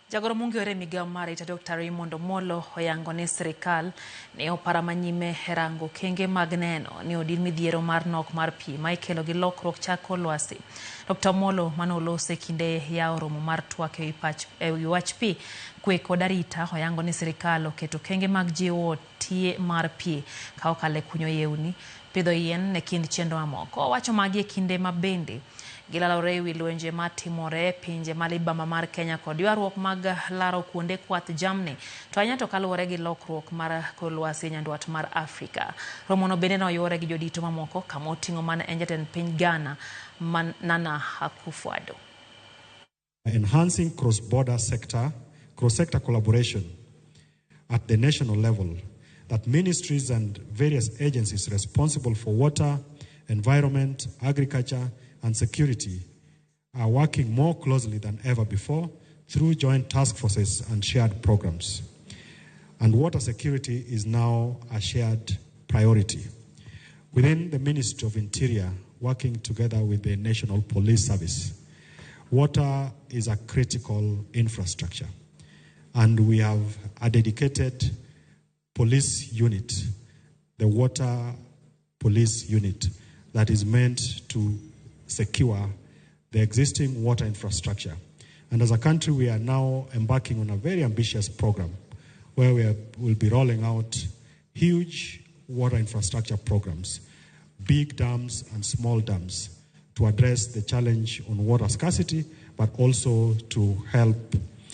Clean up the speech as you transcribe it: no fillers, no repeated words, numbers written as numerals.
Jagoro mong'ere e migao mar arita Dr. Raymond Omolo oyango ni sirikal ne opara manyime e rango okenge mag neno ni odin midhiero mar nok mar pi ma ikelo gi lokruok chal kor lwasi. Dr. Omolo mane oloso e kinde yawo romo mar twak e wi wach pi, kwe kod arita oyango ni sirikal oketo okenge mag jiwo tie mar pi ka okalo e kunyo yewni, pidho yien e kind chenro mamoko. Owacho magi e kinde ma bende gilalore e wi lwenje matimore e pinje ma libamba mar Kenya kod ywaruok mag laro kuonde kwath jamni, to ahinya to kaluwore gi lokruok mar kor lwasi e nyandwat mar Afrika. Romono bende noyuore gi jodito mamoko kama oting'o mana en jatend piny Ghana Nana Akufo-Addo. Enhancing cross-border sector, cross-sector collaboration at the national level, that ministries and various agencies responsible for water, environment, agriculture, and security are working more closely than ever before through joint task forces and shared programs. And water security is now a shared priority. Within the Ministry of Interior, working together with the National Police Service, water is a critical infrastructure. And we have a dedicated police unit, the Water Police Unit, that is meant to secure the existing water infrastructure. And as a country, we are now embarking on a very ambitious program where we will be rolling out huge water infrastructure programs, big dams and small dams, to address the challenge on water scarcity, but also to help